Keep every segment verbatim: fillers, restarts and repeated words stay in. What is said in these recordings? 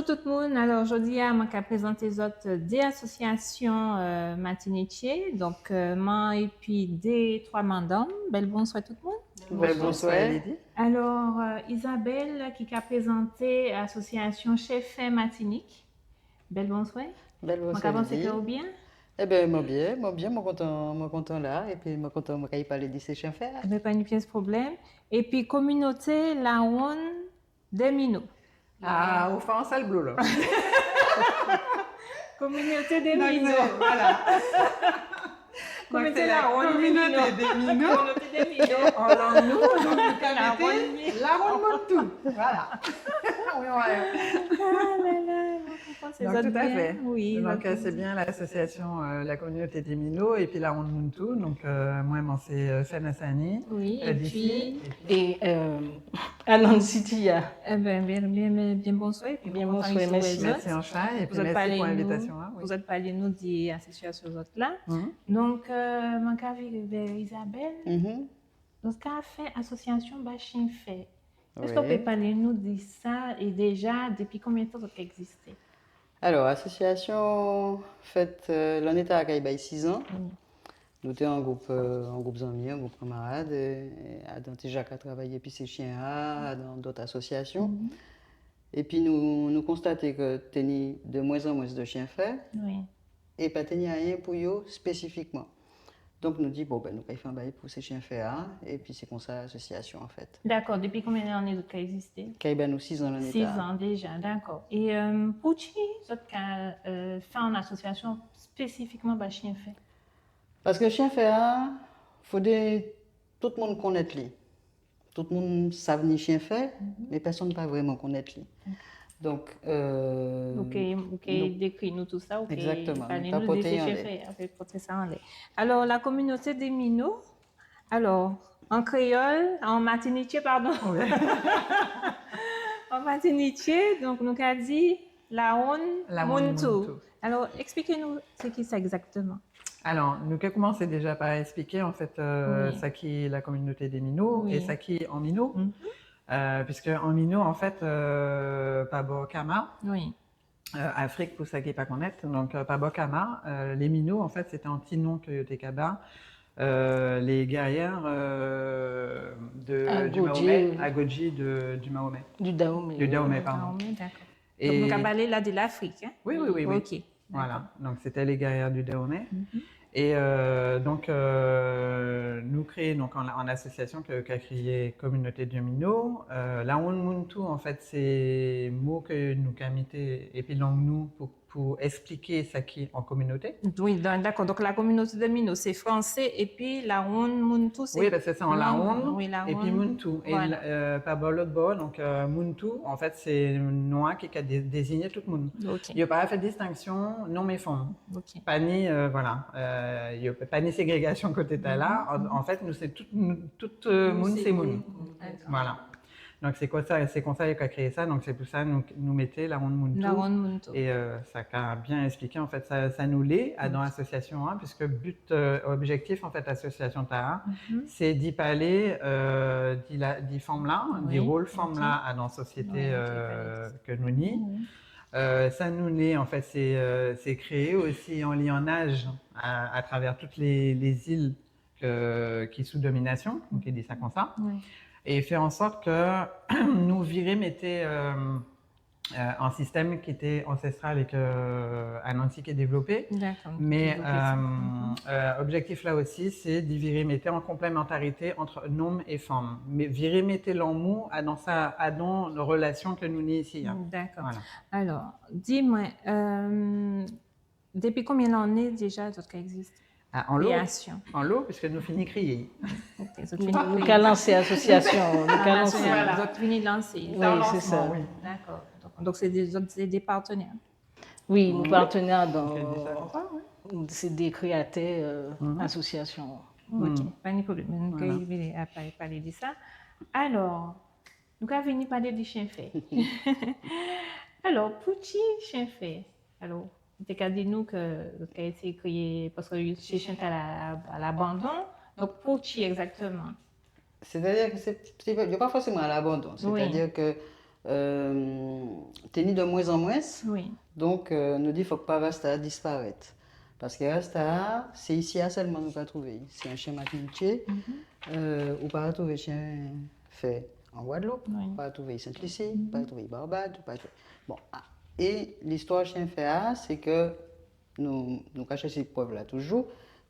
Bonjou tout moun. Alò, jòdi-a, mwen ka prézanté zot dé asosiasion, euh, matinitjé. Donk, euh, man épi dé, twa madanm. Bel bonswa tout moun. Bel bonswa, Lydie. Alò, euh, Isabelle ki ka prézanté asosiasion Chien Fè Matinik. Bel bonswa. Bel bonswa, Lydie. Mwen ka pansé ke ou bien ? Eben, mwen bien, mwen bien, mwen kontan, mwen kontan la, épi mwen kontan mwen kay palé di sé chien fè. Eben, pa ni pies pwoblem. Épi kominoté Lawonn dé Mino. Ah, ou fè an sel blo la. Kominoté dé Mino. Donk, sé, voilà. Kominoté Lawonn dé Mino. Kominoté dé Mino. An lang nou, donk, nou ka mété Lawonn Moun Tou. Voilà. Oui, voilà. Ah là là, mwen konprann, sé zot bien. Donk, tout à fait. Oui, zot bien. Donk, euh, c'est bien l'association, euh, la communauté des Mino épi Lawonn Moun Tou. Donk, euh, mwen, mwen sé, euh, Fenn Hassani, euh, d'ici. Oui, épi, épi, euh, Anansi Tia. Eben, bien, bien, bien, bien bonswa, épi bien bonswa, mèsi. Mèsi anchay, épi mèsi pou lenvitasion-an, wi. Pou zot palé nou di asosiasion zot la. Donk, euh, mwen ka viré vè Isabelle. Donk, sa ka fè asosiasion ba chien fè. Es ou pé palé nou di sa, é déja, dépi konbien tan zot ka ekzisté ? Alò, asosiasion fet, euh, lanné-tala kay bay sizan. Wi. Nou té an group, euh, an group zanmi, an group kanmarad, euh, adan té ja ka travay épi sé chien-an, adan dot asosiasion. Épi nou, nou konstaté ke té ni de mwens an mwens de chien fè. Wi. É pa té ni ayen pou yo spésifikman. Donk nou di, bon, ben, nou kay fè an bagay pou sé chien fè-a, épi sé konsa asosiasion, an fet. Dakò, dépi konbien lanné zot ka ekzisté ? Kay ba nou sizan lanné-tala. Sizan déja, dakò. É, euh, poutji zot ka, euh, fè an asosiasion spésifikman ba chien fè ? Paske chien fè-a, fodé tout moun konnet li. Tout moun sav ni chien fè, mé pèsonn pa vréman konnet li. Donk, euh, ou ké, ou ké dékri nou tousa, ou ké palé nou di sé chien fè, ou ké pòté sa anlè. Alò, la communauté des Mino, alò, an kréyol, an matinitjé, padon. Wi. An matinitjé, donk nou ka di Lawonn Moun Tou. Alò, esplitjé nou sé ki sa ekzaktèman. Alò, nou ké koumansé déja pa esplitjé, an fet, euh, sa ki la communauté des Mino é sa ki an Mino. Euh, piske an Mino, an fet, euh, pa bò Kama, euh, Afrik, pou sa ki pa konnet, donk, euh, pa bò Kama, euh, lé Mino, an fet, sé té an ti non ke yo té ka ba, euh, lé gérié, euh, de, du Mahomet, Agodji de, du Mahomet. Du Dahomey. Du Dahomey, padon. Dahomey, dakò. Donk nou ka palé la de Lafrik, en ? Wi, wi, wi, wi. Ok. Voilà. Dakò. Donk sé té lé gérié du Dahomey. É, euh, donk, euh, nou kréyé, donk, an, an asosiasion ke, ka kriyé Communauté des Mino. Euh, Lawonn Moun Tou, an fet, sé mo ke nou ka mété épi lang nou pou, pou esplitjé sa ki an kominoté. Wi, da-, dakò. Donk la communauté des Mino sé fransé, épi Lawonn Moun Tou sé... Wi, paske sé an Lawonn, wi, Lawonn, épi Moun Tou. É, voilà, euh, pa bò, lot bò, donk, euh, Moun Tou, an fet, sé non-an ki ka dé-, dézigné tout moun. Ok. Yo pa fè distenksion nonm é fanm. Ok. Pa ni, euh, voilà, euh, yo pa ni ségrégasion koté-tala. An, an fet, nou sé tout, nou, tout, euh, moun sé moun. Voilà. Donk sé konsa, sé konsa yo ka kréyé sa. Donk sé pou sa nou, nou mété Lawonn Moun Tou. Lawonn Moun Tou. É, euh, sa ka bien esplitjé, an fet, sa, sa nou lé, a, dan lasosiasion, en, piske but, euh, objektif, an fet, lasosiasion-tala, sé di palé, euh, di la, di fanm-la, di rol fanm-la, a, dan sosiété, euh, ke nou ni. Euh, sa nou ni, an fet, sé, euh, sé kréyé osi an liannaj a, atravè tout lé, lé zil ke, ki sou dominasion, nou ké di sa konsa. Wi. É fè an sòt ke nou viré mété, euh, euh, an sistem ki té ansestral é ke, euh, Anansi ké dévlopé. Dakò. Mé, euh, euh, objektif-la osi, sé di viré mété an konplémantarité ant nonm é fanm. Mé viré mété lanmou adan sa, adan relasion ke nou ni isi, en. Dakò. Voilà. Alò, di mwen, euh, dépi konbien lanné déja zot ka ekzisté ? A, anlo. Kréasion. Anlo, piske nou fini kréyé. Ok, zot fini kréyé. Nou ka lansé asosiasion, nou ka lansé. Voilà. Zot fini lansé. Wi, sé sa. Wi. Dakò. Donk, donk sé dé, zot sé dé partenè. Wi, nou partenè dan, sé dé kréatè, euh, asosiasion. Ok, pa ni pwoblem. Nou ka rivé apré palé di sa. Alò, nou ka vini palé di chien fè. Alò, poutji chien fè ? Alò, ou té ka di nou ke, ke sé kréyé, paske sé chien-tala a labandon. Donk, poutji ekzaktèman ? Sétadi ke sé, sé, yo pa fòséman a labandon. Wi. Sétadi ke euh, té ni de mwens an mwens. Wi. Donk, euh, nou di fok pa ras-tala disparet. Paske ras-tala, sé isi-a selman nou ka trouvé'y. Sé an chien matinitjé. Mhm. Euh, ou pa ka trouvé chien fè an Gwadloup, wi, ou pa ka trouvé'y Sent-Lisi, ou pa ka trouvé'y Barbad, ou pa ka trouvé. Bon, ah, é listwa chien fè a, sé ke nou, nou ka chèché prev-la toujou,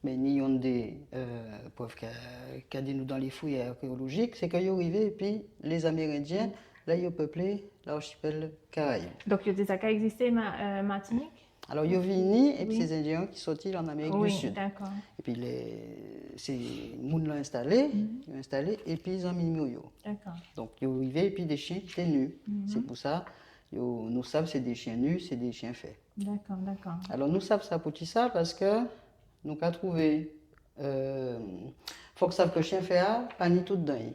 mé ni yonndé, euh, prev ka, ka di nou dan lé fouy arkéolojik, sé ke yo rivé épi lé Zamérendien, la yo peplé larchipel Karayib. Donk yo té ja ka ekzisté Ma-, euh, Matinik ? Alò, yo vini, épi sé Zendien ki sòti an Amérik di Sid. Wi, dakò. Épi lé, sé moun-lan enstalé, yo enstalé, épi zanmi nou yo. Dakò. Donk, yo rivé épi dé chien ki té ni. Mhm. Sé pou sa, yo, nou sav sé dé chien ni, sé dé chien fè. Dakò, dakò. Alò, nou sav sa poutji sa, paske nou ka trouvé, euh, fok sav ke chien fè a, pa ni tout dan'y.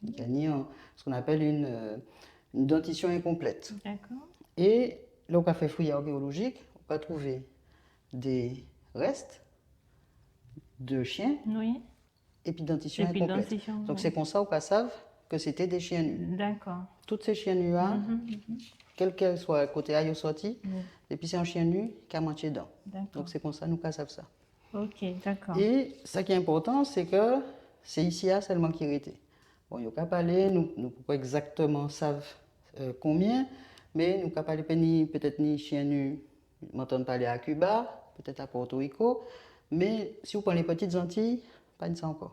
Il y a ni un, ce qu'on appelle une, euh, une dentition incomplète. D'accord. É lè ou ka fè fouy arkéolojik, ou ka trouvé dé res de chien épi dentition incomplète. Donk sé konsa ou ka sav ke sé té dé chien ni. Dakò. Tout sé chien ni-a, kèlkeswa koté-a yo sòti, épi sé an chien ni ki ka mantjé dan. Dakò. Donk sé konsa nou ka sav sa. Ok, dakò. É sa ki enpòtan, sé ke sé isi-a selman ki rété. Bon, yo ka palé, nou, nou poko ekzakteman sav, euh, konbien, mé nou ka palé pé ni, pétet ni chien ni, man tann palé a Kiba, pétet a Porto-Riko, mé si ou pran lé Petit Zantiy, pa ni sa ankò.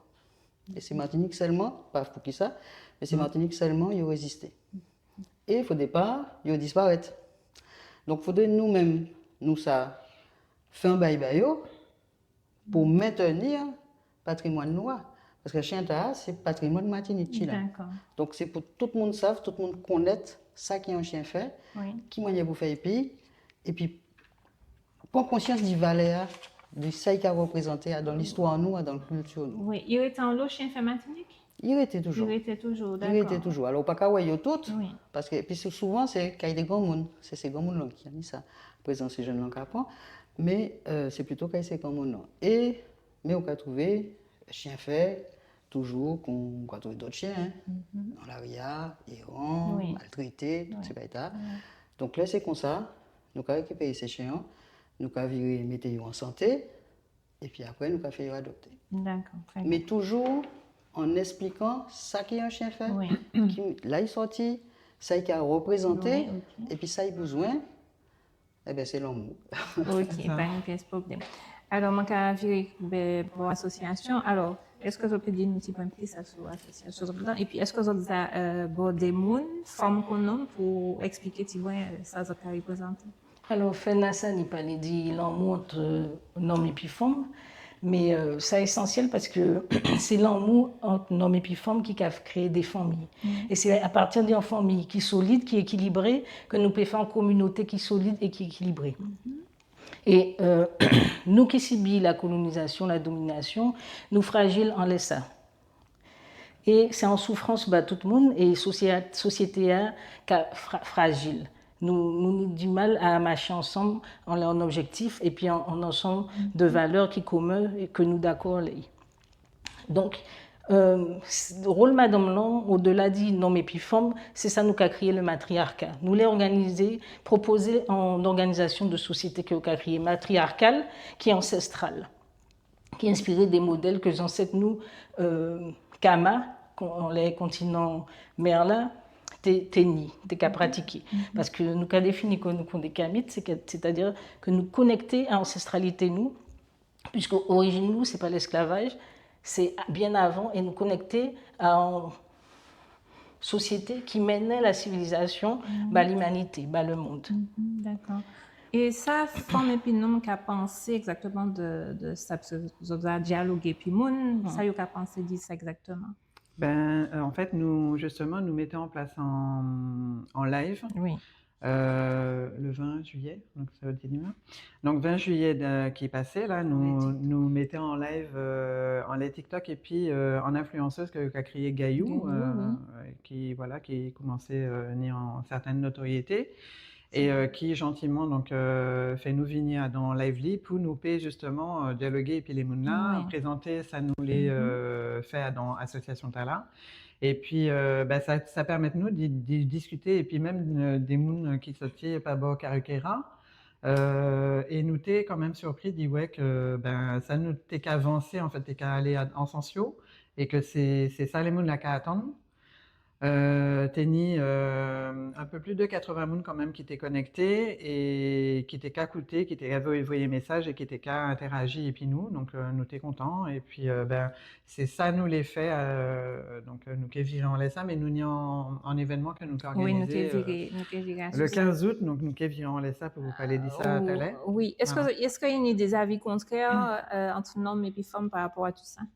É sé Matinik selman, pa poukisa, mé sé Matinik selman yo rézisté. É fodré pa yo disparet. Donk fodré nou menm, nou sa fè an bay ba yo, pou mentni patrimwàn nou a. Paske chien-tala, sé patrimwàn Matinik ki la. Dakò. Donk sé pou tout moun sav, tout moun konnet sa ki an chien fè, ki manniè pou fè épi, épi pran konsians di valè-a, di sa i ka réprézanté a dan listwa nou a, dan kilti nou. Wi, i rété anlo chien fè Matinik ? I rété toujou. I rété toujou, dakò. I rété toujou. Alò, ou pa ka wè yo tout, paske, épi sou-, souvan, sé kay dé granmoun. Sé, sé granmoun-lan ki ni sa. Aprézan, sé jenn-lan ka pran. Mé, euh, sé plito kay sé granmoun-lan. É, mé ou ka trouvé chien fè, toujou, kon ou ka trouvé dot chien, en. An lari-a, éran, maltrété, tout sé bagay-tala. Donk, lè sé konsa, nou ka rékipéré sé chien-an, nou ka viré mété yo an santé, épi apré, nou ka fè yo adopté. Dakò, trè bien. Mé toujou an esplikan sa ki an chien fè, ki, la i sòti, sa i ka réprézanté, épi sa i bizwen, ében, sé lanmou. Ok, pa ni pies pwoblem. Alò, mwen ka viré bò asosiasion. Alò, es zot pé di nou ti pwen plis asou asosiasion zot la ? Épi, es zot ja, euh, bò dé moun, fanm kon nonm, pou esplitjé ti pwen, euh, sa zot ka réprézanté ? Alò, Fenna Sani palé di lanmou ant, euh, nonm épi fanm, mé, euh, sa ésansiel paske sé lanmou ant nonm épi fanm ki ka kréyé dé fanmi. É sé a partir d'an fanmi ki solid, ki ékilibré, ke nou pé fè an kominoté ki solid é ki ékilibré. É, euh, nou ki sibi lakolonizasion, ladominasion, nou frajil anlè sa. É sé an soufrans ba tout moun, é sosié-, sosiété-a ka fra-, frajil. Nou, nou ni di mal a maché ansanm an, an objektif, épi an, an ansanm de valè ki komen é ke nou dakò anlè'y. Donk, euh, s-, wol madanm-lan, odela di nonm épi fanm, sé sa nou ka kriyé le matriarka. Nou lé òganizé, pwopozé an òganizasion de sosiété ke yo ka kriyé matriarkal, ki ansestral, ki enspiré dé model ke zanset nou, euh, Kama, kon-, anlè kontinan mè-la, té, té ni, té ka pratiké. Paske nou ka défini kò nou kon dé Kamit, sé ke, sétadi ke nou konekté a ansestralité nou, piske orijin nou, sé pa lesklavaj, sé bien avan, é nou konekté a an sosiété ki mennen la sivilizasion ba limanité, ba le mond. Mhm, dakò. É sa, fanm épi nonm ka pansé ekzakteman de, de sa, paske zot ja dialogé épi moun, sa yo ka pansé di sa ekzakteman ? Ben, euh, en fait, nous, justement, nous mettons en place en, en live, euh, le vingt juillet, donc ça veut dire demain. Donc, vingt juillet, euh, qui est passé, là, nous, nous mettons en live, euh, en live TikTok et puis, euh, en influenceuse que, qu'a créé Gayou, euh, qui, voilà, qui commençait, euh, à avoir une certaine notoriété. É, euh, ki jantiman, donk, euh, fè nou vini adan live li pou nou pé jisteman, euh, dialogué épi lé moun-la, prézanté sa nou lé, euh, fè adan asosiasion-tala. Épi, euh, ben, sa, sa pèmet nou di, di diskité, épi menm, euh, dé moun ki sòti pa bò Caricera. Euh, é nou té kanmenm sipri di, wè, ke, ben, sa nou té ka vansé, an fet, té ka alé a, an sans yo, é ke sé, sé sa lé moun-la ka atann. Euh, té ni, euh, an pé plis de katrèven moun kanmenm ki té konekté é ki té ka kouté, ki té ka voy-, voyé mésaj é ki té ka entèraji épi nou. Donk, euh, nou té kontan. Épi, euh, ben, sé sa nou lé fè, euh, donk, euh, nou ké viré anlè sa, mé nou ni an, an évènman ke nou ké òganizé, euh, le kenz out, donk nou ké viré anlè sa pou palé di sa talè. Wi, es, es ni dé zavi kontrè, euh, ant nonm épi fanm pa rapò a tout sa ?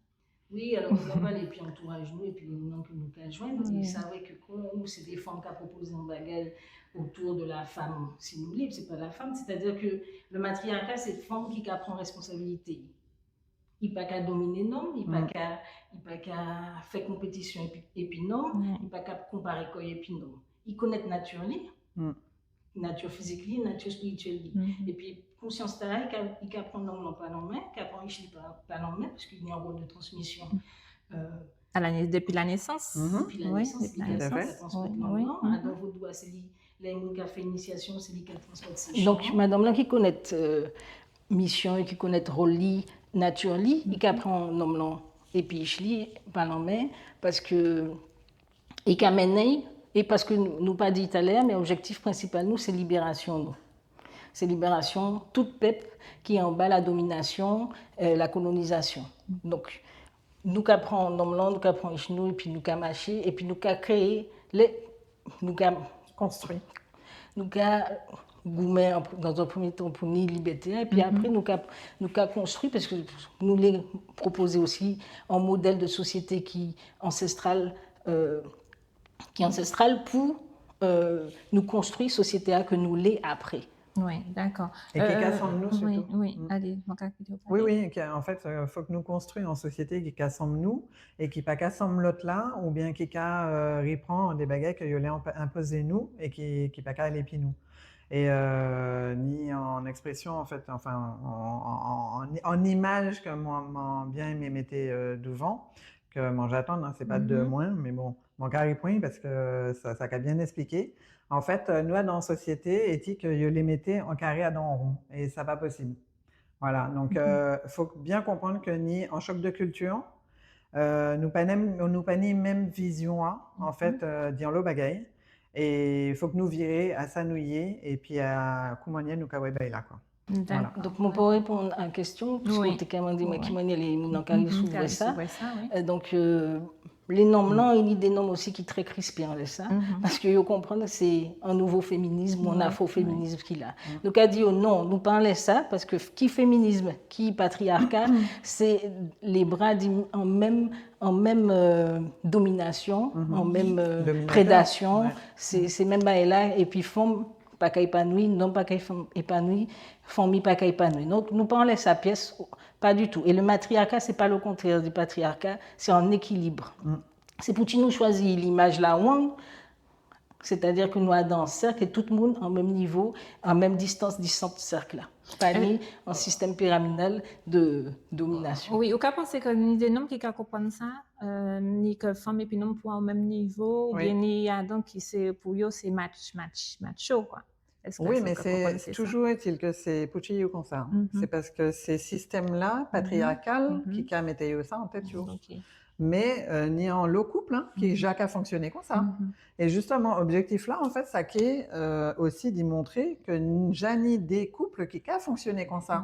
Wi, alò, nou ka palé épi antouraj nou, épi lé moun ke nou ka jwenn, é sa vré ke kon nou sé dé fanm ka pwopozé an bagay otou de la fanm, si nou lé, sé pa la fanm, sétadi ke le matriarka, sé fanm ki ka pran responsabilité. I pa ka dominé nonm, i pa ka, i pa ka fè konpétision épi, épi nonm, i pa ka konparé kò'y épi nonm. I konnet nati li, nati fizik li, nati spiritiel li. Épi konsians-tala, i ka, i ka pran nonm-lan pa lanmen, i ka pran ich li pa, pa lanmen, paske ni an wol de transmision. Euh, a la né-, dépi la nésans. Dépi la nésans, dépi la nésans, i ka transmet nonm-lan. Adan vodou, sé li, lé moun ka fè inisiasion, sé li ka transmet sé chan. Donk, madanm-lan ki konnet, euh, mision é ki konnet wol li, nati li, i ka pran nonm-lan épi ich li pa lanmen, paske i ka mennen'y, é paske nou, nou pa di talè, mé objektif prensipal nou, sé libérasion nou. Sé libérasion tout pep ki anba la dominasion, euh, la kolonizasion. Donk, nou ka pran nonm-lan, nou ka pran ich nou, épi nou ka maché, épi nou ka kréyé, lé, nou ka konstwi. Nou ka goumen an pr-, dan an prèmié tan pou ni libèté, épi apré nou ka, nou ka konstwi, paske nou lé pwopozé osi an model de sosiété ki ansestral, euh, ki ansestral pou, euh, nou konstwi sosiété-a ke nou lé apré. Wi, dakò. É ki ka sanm nou, sirtou. Wi, wi, alé, mwen ka kité ou palé. Wi, wi, ki, an fet, euh, fok nou konstwi an sosiété ki ka sanm nou, é ki pa ka sanm lot-la, oben ki ka, euh, ripran dé bagay ke yo lé enp-, enpozé nou, é ki, ki pa ka alé épi nou. É, euh, ni an ekspresion, an fet, anfen, an, an, an, an imaj ke mwen, mwen bien enmen mété, euh, douvan, ke mwen ja tann, en, sé pa de mwen, mé bon, mwen ka ripran'y paske sa, sa ka bien espliké. An fet, euh, nou, adan sosiété, étik, euh, yo lé mété an karé adan an won, é sa pa posib. Vwala, donk, euh, fok bien konprann ke ni an chok de kilti, euh, nou pa menm, nou pa ni menm vizion, en, an fet, euh, di anlo bagay. É fok nou viré a sa nou yé, épi a kouman nou ka wè bagay-la, kwa. Dakò. Donk, mwen pou réponn a kestion, piske ou té ka mandé mwen ki manniè lé moun-lan ka risivwè sa. Euh, donk, euh, lé nonm-lan, i ni dé nonm osi ki trè krispé anlè sa, paske yo konprann sé an nouvo féminism, an afroféminism ki la. Nou ka di yo non, nou pa anlè sa, paske ki féminism, ki patriarka, sé lé bra di, an menm, an menm, euh, dominasion, an menm, euh, prédasion, sé, sé menm bagay-la, épi fanm pa ka épanwi, nonm pa ka épanwi, fanmi pa ka épanwi. Donk, nou pa anlè sa pies, pa ditou. É le matriarka, sé pa le kontrè di patriarka, sé an ékilib. Sé poutji nou chwazi limaj lawon, sétadi ke nou adan an sèk é tout moun an menm nivo, an menm distans di sant sèk-la. Pa ni an sistenm piramidal de dominasion. Wi, ou ka pansé ke ni dé nonm ki ka konprann sa, euh, ni ke fanm épi nonm pou an menm nivo, oben ni adan ki sé, pou yo, sé mach-, mach-, macho, kwa. Wi, mé sé, toujou est-il ke sé poutji yo konsa. Sé paske sé sistenm-la, patriarkal, ki, ki ka mété yo sa an tet yo. Mé, euh, ni anlo koup, en, ki ja ka fonksioné konsa. É jisteman, objektif-la, an fet, sa ké, euh, osi di montré ke n-, ja ni dé koup ki ka fonksioné konsa.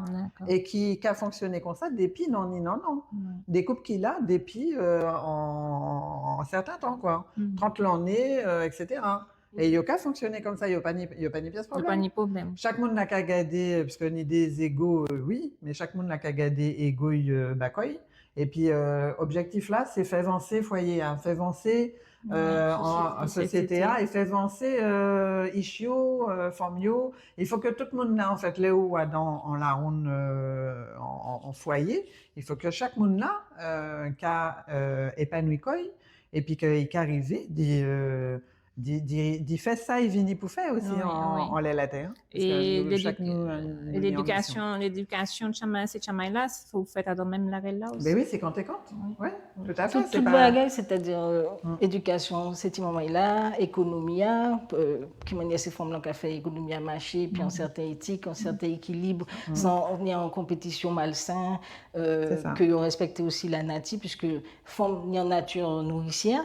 É ki ka fonksioné konsa dépi nanni-nannan. Dé koup ki la dépi, euh, an, an sèten tan, kwa. Trant lanné, euh, et cetera. É yo ka fonksioné konsa, yo pa ni, yo pa ni pies pwoblem. Yo pa ni pwoblem. Chak moun-la ka gadé, euh, piske ni dé égo, euh, wi, mé chak moun-la ka gadé égo'y, euh, ba kò'y. Épi, euh, objektif-la, sé fè vansé fwayé-a, fè vansé, euh, an, an sosiété-a, é fè vansé, euh, ich yo, euh, fanm yo. I fo ke tout moun-la, an fet, lè ou adan an lawonn, euh, an, an, an fwayé, i fo ke chak moun-la, euh, ka, euh, épanwi kò'y, épi ke i ka rivé di, euh, di, di, di fè sa i vini pou fè osi an, anlè latè, en. Paske nou, chak nou, nou ni an mision. É lédikasion, lédikasion tjanmay, sé tjanmay-la, fo fet adan menm larel-la osi. Ben wi, sé kantékant. Wi, tout à fait. Tout, tout bagay, sétadi, euh, édikasion, sé ti manmay-la, ékonomi-a, euh, ki manniè sé fanm-lan ka fè ékonomi-a maché, épi an sèten étik, an sèten ékilib, san ni an konpétision malsen, euh, ke yo respekté osi lanati, piske fanm ni an nati nourisiè.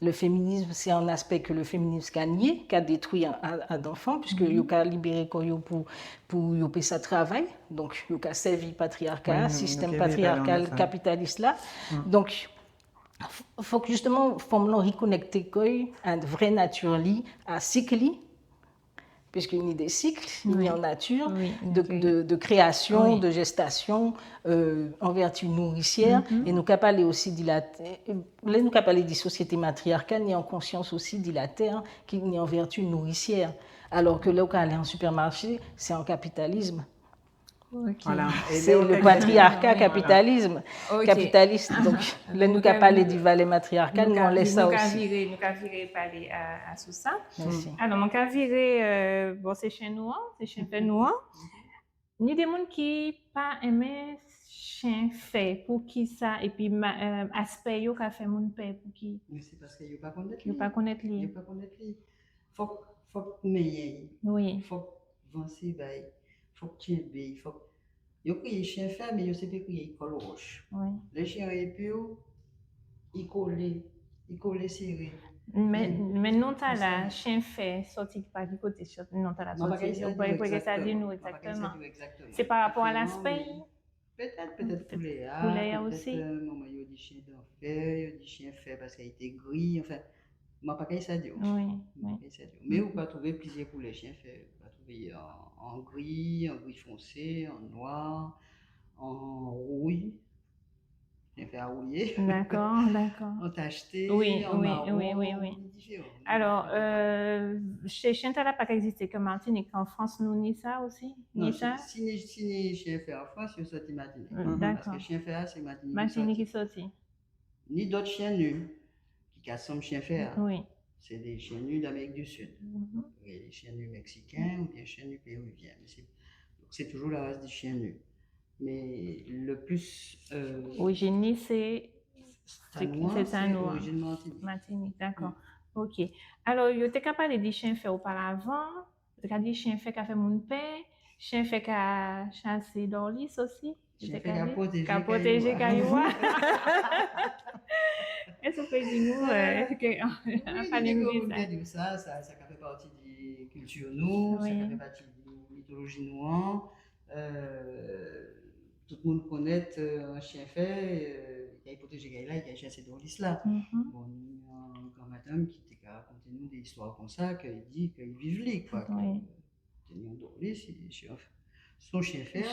Le féminisme, c'est un aspect que le féminisme ka nié, ka détwi a, a, adan fanm, piske yo ka libéré kò yo pou, pou yo pé sa travay. Donk, yo ka sèvi patriarka, sistenm patriarkal, kapitalis-la. Donk, f-, fok jisteman fanm-lan rikonekté kò'y a vré nati li, a sik li, piske ni dé sik, ni an nati, de, de, de kréasion, de jestasion, euh, an vèti nourisiè, é nou ka palé osi di la, lè nou ka palé di sosiété matriarkal, ni an konsians osi di latè, ki ni an vèti nourisiè. Alò ke lè ou ka alé an sipèmaché, sé an kapitalis. Voilà. Sé le patriarka, kapitalis. Kapitalis. Donk, lè nou ka palé di valè matriarkal, nou anlèv sa osi. Nou ka viré, nou ka viré palé a, asou sa. Mèsi. Alò, mwen ka viré, euh, bon, sé chien nou an, sé chien fè nou an. Ni dé moun ki pa enmen chien fè, poukisa, épi ma-, euh, aspè yo ka fè moun pè, pouki ? Mé sé paske yo pa konnet li. Yo pa konnet li. Yo pa konnet li. Fok, fok menyen'y. Wi. Fok vansé ba'y. Fok tjenbé'y. Fok, yo kriyé chien fè, mé yo sé pé kriyé kol woch. Wi. Lè chien épi'w, i kolé, i kolé séré. Mé, mé non-tala, chien fè, sòti pa ki koté, non-tala sòti ? Mwen pa ka sa di'w ekzakteman. Mwen pa ka sa di'w ekzakteman. Sé pa rapò a laspè ? Pétet, pétet koulè-a, pétet, euh, manman yo di chien d'enfer, yo di chien fè paske i té gri, anfen, mwen pa ka sa di'w. Wi, wi. Mwen pa ka sa di'w. Mé ou ka trouvé pliziè koulè chien fè, ou ka trouvé an, an gri, an gri fonsé, an nwè, an wouy. Chien fè a wouyé. Dakò, dakò. An tachté, an mawon, wi, wi, wi, wi. Diféran. Alò, euh, sé chien-tala pa ka ekzisté ke Matinik, an Frans nou ni sa osi ? Non, ni sa ? Si, si ni, si ni chien fè an Frans, yo sòti Matinik. Dakò. Paske chien fè a, sé Matinik ki sòti. Matinik ki sòti. Ni dot chien ni, ki ka sanm chien fè a. Wi. Sé dé chien ni d'Amérik di Sid. Mhm. É chien ni meksiken oubien chien ni périvien. Mé sé, donk sé toujou la ras di chien ni. Mé le plis, euh, orijin li sé, sé Tanwa, sé Tanwa. Orijin Matinik. Matinik, dakò. Wi. OK. Alò, yo té ka palé di chien fè oparavan, yo té ka di chien fè ka fè moun pè, chien fè ka chasé dòlis osi. Chien fè ka pwotéjé kay ou a. Ka pwotéjé kay ou a. Eske ou pé di nou, euh, ke, wi, an fè nou di sa. Sa, sa, sa ka fè pati di kilti nou, sa ka fè pati di mitoloji nou an. Euh, tout moun konnet, euh, an chien fè, euh, i kay pwotéjé kay la, i kay chasé dòlis-la. Mhm. Bon, ni an gran madanm ki té ka rakonté nou dé istwa kon sa, ke i di ke i viv li, kwa, ke té ni an dòlis, i, chien, son chien fè,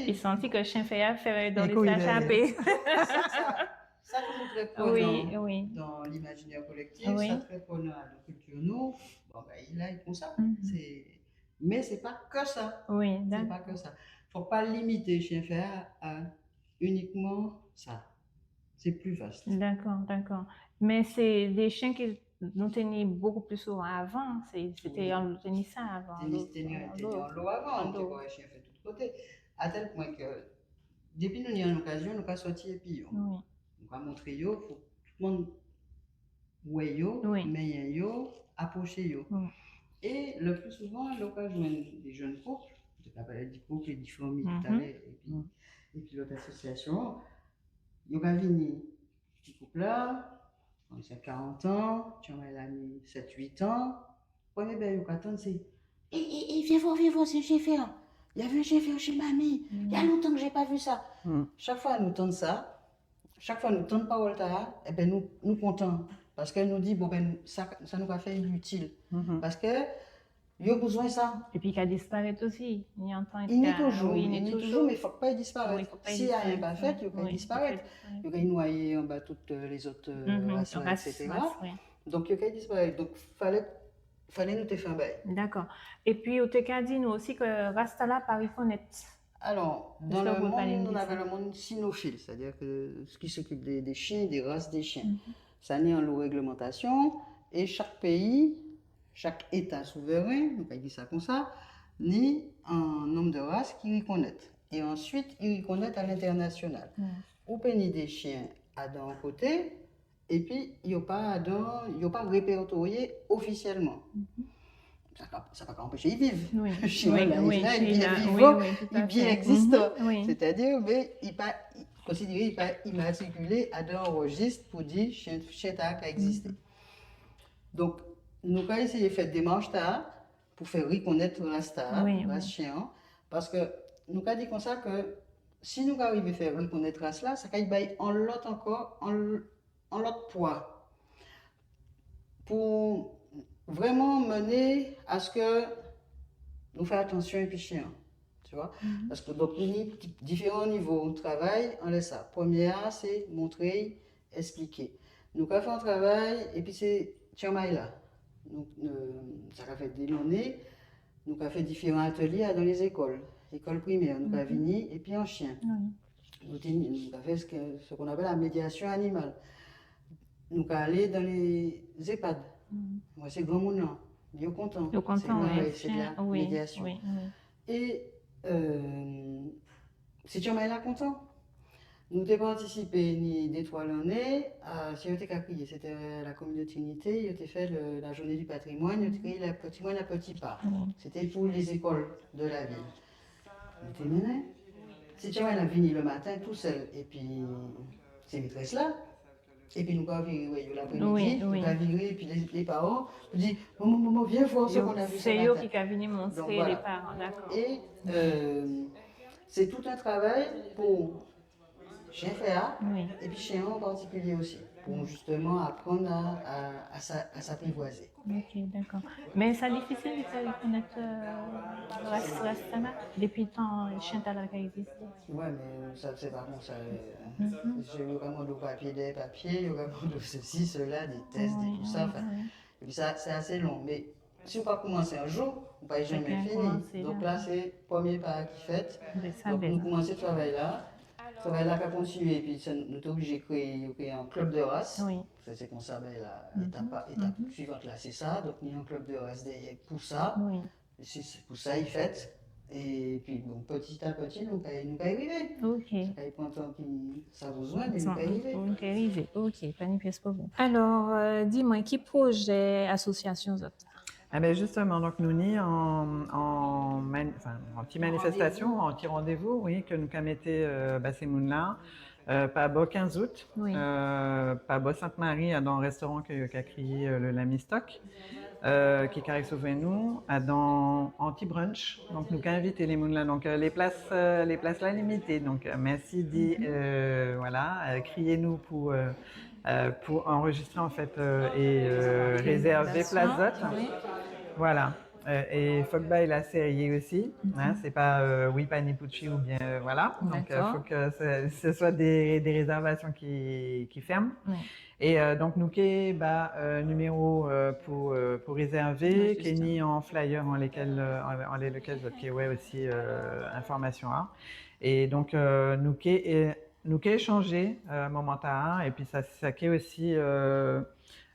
i santi ke chien fè a fè dòlis-la chapé. Sa, sa, sa toujou trè prenan dan limajinè kolektif, sa trè prenan dan kilti nou. Bon, ben, i la, i kon sa. Mhm. Sé Mé sé pa ke sa. Wi, dakò. Sé pa ke sa. Fok pa limité chien fè a, a inikman sa. Sé pli vas. Dakò, dakò. Mé sé dé chien ki nou té ni bokou pli souvan avan, sé, sé té, nou té ni sa avan. Té ni, té ni, té ni anlo avan, té ka wè chien fè tout koté. A tel pwen ke, dépi nou ni an okazion, nou ka sòti épi yo. Wi. Nou ka montré yo, pou tout moun wè yo, menyen yo, apwoché yo. É le pli souvan, lè ou ka jwenn dé jenn koup, nou té ka palé di koup é di fanmi talè, épi, épi lot asosiasion, yo ka vini, ti koup-la, trant-senk, karant an, tjanmay-la ni set, uit an, prèmié bagay yo ka tann sé, é, é, é, vien vwè, vien vwè, sé chien fè a. Il y avait un chien fè chez mamie. Il y a longtemps que j'ai pas vu ça. Chak fwa nou tann sa, Chak fwa nou tann pawol-tala, ében, nou, nou kontan. Paske nou di, bon, ben, sa, sa nou ka fè, i itil. Paske yo bizwen sa. Épi i ka disparet osi. Ni an tan, i ni toujou, wi, i ni toujou, mé fok pa i disparet. Wi, fok pa i disparet. Si ayen pa fet, yo ka disparet. Yo ka nwayé anba tout, euh, lézot, euh, ras-la, ras, et cetera. Ras, wi. Donk, yo ka disparet. Donk, falé, falé nou té fè an bagay. Dakò. Épi, ou té ka di nou osi ke ras-tala pa rikonnet. Alors, dans le monde, on appelle le monde cynophile, c'est-à-dire que ceux qui s'occupent des, des chiens, des races de chiens. Mhm. Sa ni anlo réglemantasion, É chak péyi, chak Éta souvren, nou ka di sa kon sa, ni an nonm de ras ki rikonnet. É ansuit, i rikonnet a lentènasional. Ou pé ni dé chien adan an koté, épi yo pa adan, yo pa répètorié ofisielman. Sa pa, sa pa ka anpéché i viv. Chien-la, i bien vivan, i bien ekzistan. Sétadi, mé i pa, i konsidéré, i pa imatrikilé adan an rejis pou di chien, chien-tala ka ekzisté. Donk, nou ka éséyé fè démach-tala pou fè rikonnet ras-tala, ras chien-an, paske nou ka di kon sa ke si nou ka rivé fè rikonnet ras-la, sa ka bay an lot ankò, an, an lot pwa pou vréman mennen a se ke nou fè atansion épi chien-an, tu vois. Paske donk, ni diféran nivo travay anlè sa. Prèmié-a, sé montré, espliké. Nou ka fè an travay, épi sé timanmay-la. Nou, euh, sa ka fè dé lanné, nou ka fè diféran atelié adan lé zékol, lékol primè, nou ka vini, épi an chien. Nou té, nou ka fè ce que, ce qu'on appelle la médiation animale. Nou ka alé dan lé zépad. Mwen, sé granmoun-lan, yo kontan. Yo kontan, wi, sé de la médiation. É, euh, sé timanmay-la kontan. Nou té patisipé ni dé twa lanné a, si yo té ka kriyé, sé té la komin de Trinité, yo té fè le, la journée du patrimoine, yo té kriyé le patrimoine à petits pas. Sé té pou lé zékol de la vil. Nou té mennen. Sé timanmay-la vini le maten tousel, épi sé métres-la. Épi nou ka viré, wi, yo laprémidi, nou ka viré, épi lé, lé paran, nou di, manman, manman, vien voir ce qu'on a vu ce matin. Sé yo ki ka vini montré lé paran, dakò. É, euh, sé tout an travay pou chien fè a, épi chien-an an partikilié osi, pou jisteman aprann a, a, a sa, a s'apprivoiser. Ok, dakò. Mé sa difisil di fè rikonnet, euh, ras, ras-tala, dépi tan chien-tala ka ekzisté. Wi, mé sa, sé pa kon sa, euh, yo ka mandé'w papié dèyè papié, yo ka mandé'w ceci, cela, des tests, des tout ça, enfin. Épi sa, sé asé lon, mé si ou pa koumansé an jou, ou pa janmen fini. Donk la, sé prèmié pa ki fet. Donk nou koumansé travay-la. Travay-la ka kontinié, épi sa, nou té oblijé kréyé, kréyé an klib de ras. Sé, sé kon sa, ben, la, étap pa étap suivant-la, sé sa. Donk ni an klib de ras dèyè pou sa. Sé, sé pou sa i fet. Épi, bon, piti a piti, nou kay, nou kay rivé. Ok. Sa kay pran tan ki sa bizwen, mé nou kay rivé. Nou kay rivé. Ok, pa ni pies pwoblem. Alò, euh, di mwen, ki pwojé asosiasion zot ? Ében, jisteman, donk nou ni an, an mani-, anfen, an ti manifestasion, an ti randévou, wi, ke nou ka mété, euh, ba sé moun-la. Euh, pa bò kenz out, euh, pa bò Sent-Mari, adan an restoran ke yo ka kriyé, euh, le Lamistoc, euh, ki ka risivwè nou, adan an ti brunch. Donk nou ka envité lé moun-la. Donk, euh, lé plas, euh, lé plas-la limité. Donk, euh, mèsi di, euh, voilà, euh, kriyé nou pou, euh, euh, pou anrejistré, an fet, euh, é, euh, rézèvé plas zot. Voilà. Euh, é fok bagay-la sérié osi, hen, sé pa, euh, wi, pa ni poutji oubien, euh, voilà. Donk, euh, fok sé, sé swa dé, dé rézèvasion ki, ki fèm. É, euh, donk nou ké ba, euh, niméro, euh, pou, euh, pou rézèvé, ké ni an flyer an lékel, euh, an, an lékel zot ké wè osi, euh, enfòmasion-an. É donk, euh, nou ké, euh, nou ké échanjé, euh, moman-tala, épi sa, sa ké osi, euh,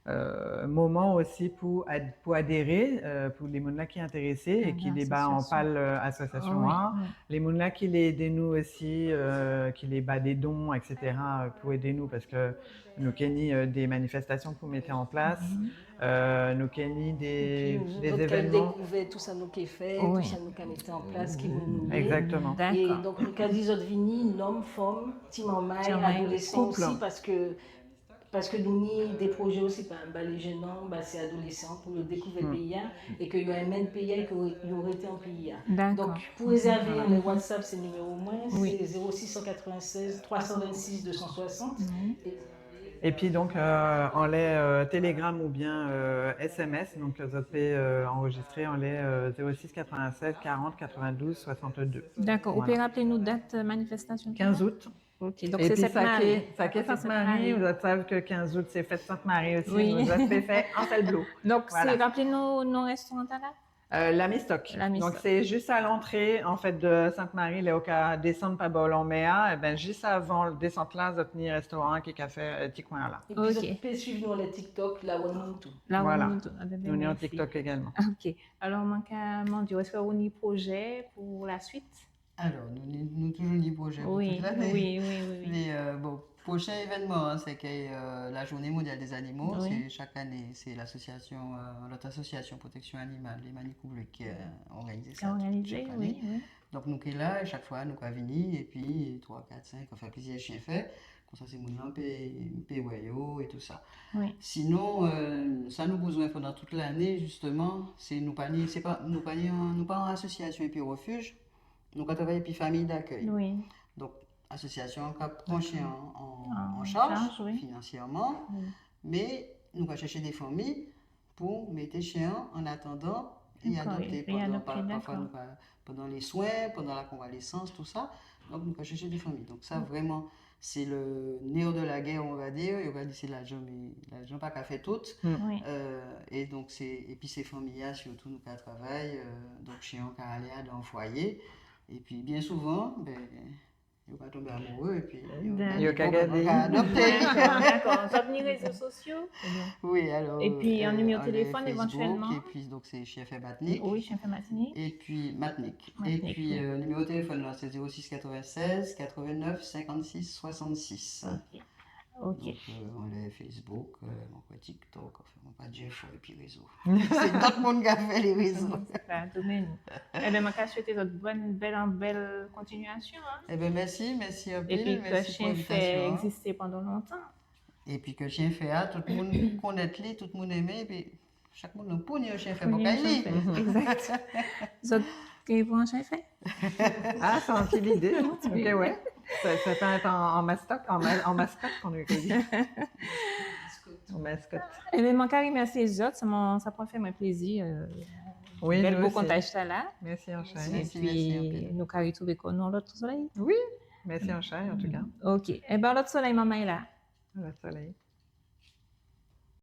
euh, moman osi pou ad-, pou adéré, euh, pou lé moun-la ki entérésé é ki lé ba an pal, euh, asosiasion-an. Lé moun-la ki lé édé nou osi, euh, ki lé ba dé don, et cetera, euh, pou édé nou, paske nou ké ni, euh, dé manifestasion pou mété an plas, euh, nou ké ni dé, dé zévènman. Zot ka dékouvè tout sa nou ké fè, tout sa nou ka mété an plas, ki moun nou yé. Exactement. É donk nou ka di zot vini, nonm, fanm, timanmay, adolésan osi, paske Paske nou ni dé pwojé osi, pa, ba lé jenn-an, ba sé adolésan, pou yo dékouvè péyi-a, é ke yo enmen péyi-a, é ke yo rété an péyi-a. Donk, pou rézèvé, le WhatsApp, sé niméro mwen, sé zéro six cent quatre-vingt-seize trois cent vingt-six deux cent soixante. Épi donk, euh, anlè, euh, Telegram oubien, euh, S M S, donk, euh, zot pé, euh, anrejistré anlè, euh, zéro six quatre-vingt-seize quarante quatre-vingt-douze soixante-deux. Dakò. Ou pé rapélé nou dat, euh, manifestasion-an ? Kenz out. Ok, donk sé Sent-Mari. Épi sa ké, sa ké Sent-Mari, zot sav ke kenz out sé fet Sent-Mari osi, donk zot pé fè an sel blo. Donk sé, rapélé nou non restoran-tala ? Euh, Lamistoc. Lamistoc. Donk sé jis a lantré, an fet, di Sent-Mari, lè ou ka désann pa bò lanmè-a, ében, jis avan ladésant-la, zot ni restoran ki ka fè, euh, ti kwen-la. Épi zot pé suiv nou anlè TikTok, Lawanoutou. Voilà. Lawanoutou. Ah ben, nou ni an TikTok égalman. Ok. Alò, mwen ka mandé'w, es ou ni projé pou lasuit ? Alò, nou, nou, nou toujou ni projé pou tout lanné. Wi, wi, wi, wi. Mé, euh, bon, prochen évènman, hen, sé ke, euh, la Journée mondiale des animaux, wi, sé chak lanné, sé lasosiasion, euh, lot asosiasion proteksion animal, lé Manicoubleu, ki, euh, òganizé sa chak lanné. Ki òganizé, wi, wi. Donk nou ké la, é chak fwa nou ka vini, épi twa, kat, senk, anfen, pliziè chien fè. Konsa sé moun-lan pé, pé wè yo é tousa. Wi. Sinon, euh, sa nou bizwen pandan tout lanné, jisteman, sé nou pa ni, sé pa, nou pa ni an, nou pa an asosiasion épi refij, nou ka travay épi fanmi dakèy. Wi. Donk, asosiasion-an ka pran chien an, an, an chaj, finansièman, mé nou ka chèché dé fanmi pou mété chien-an an atandan i adopté, pandan, pa-, pafwa nou ka, pandan lé swen, pandan la konvalésans, tousa. Donk nou ka chèché dé fanmi. Donk sa, vréman, sé le nerf de la guerre, on va dire. Yo ka di sé lajan, mé lajan pa ka fè tout. Wi. Euh, é donk sé, épi sé fanmi-a, sirtou, nou ka travay, euh, donk chien-an ka alé adan fwayé. Épi bien souvan, ben, yo ka tonbé amoureux épi yo ka gadé. Yo ka adopté. Dakò, dakò. Zot ni rézo sosio ? Wi, alò, épi an, euh, niméro téléfòn, Facebook, évantièlman. Épi donk sé Chien Fè Matnik. Wi, Chien Fè Matnik. Épi Matnik. Matnik, wi. Épi, euh, niméro téléfòn-lan, sé zéro six quatre-vingt-seize quatre-vingt-neuf cinquante-six soixante-six. Ok. Ok. Donk, euh, anlè Facebook, euh, mwen kwè TikTok, anfen, mwen pa djè fò épi rézo. Sé dot moun ka fè lé rézo. Sé pa domèn. Ében, mwen ka swété zot bòn, bel, bel kontiniasion, hen. Ében, mèsi, mèsi anpil, mèsi pou linvitasion-an. Épi ke Chien Fè ekzisté pandan lontan. Épi ke Chien Fè-a, tout moun konnet li, tout moun enmen, épi chak moun pou ni an chien fè bò kay li. Egzak. Zot ké pran an chien fè ? Ah, sé an ti lidé. Ok, wè. Sa, sa pé et an, an maskot, an ma-, an maskot, kon nou di. An maskot. Ében, mwen ka rimèsié zot, sa, sa pran fè mwen plézi, euh, wi, bel bo kontak-tala. Mèsi anchay. Mèsi, mèsi anpil. Épi nou ka ritrouvé kò nou lot soley. Wi, mèsi anchay, antouka. Ok. Ében, lot soley, manmay-la. Lot soley.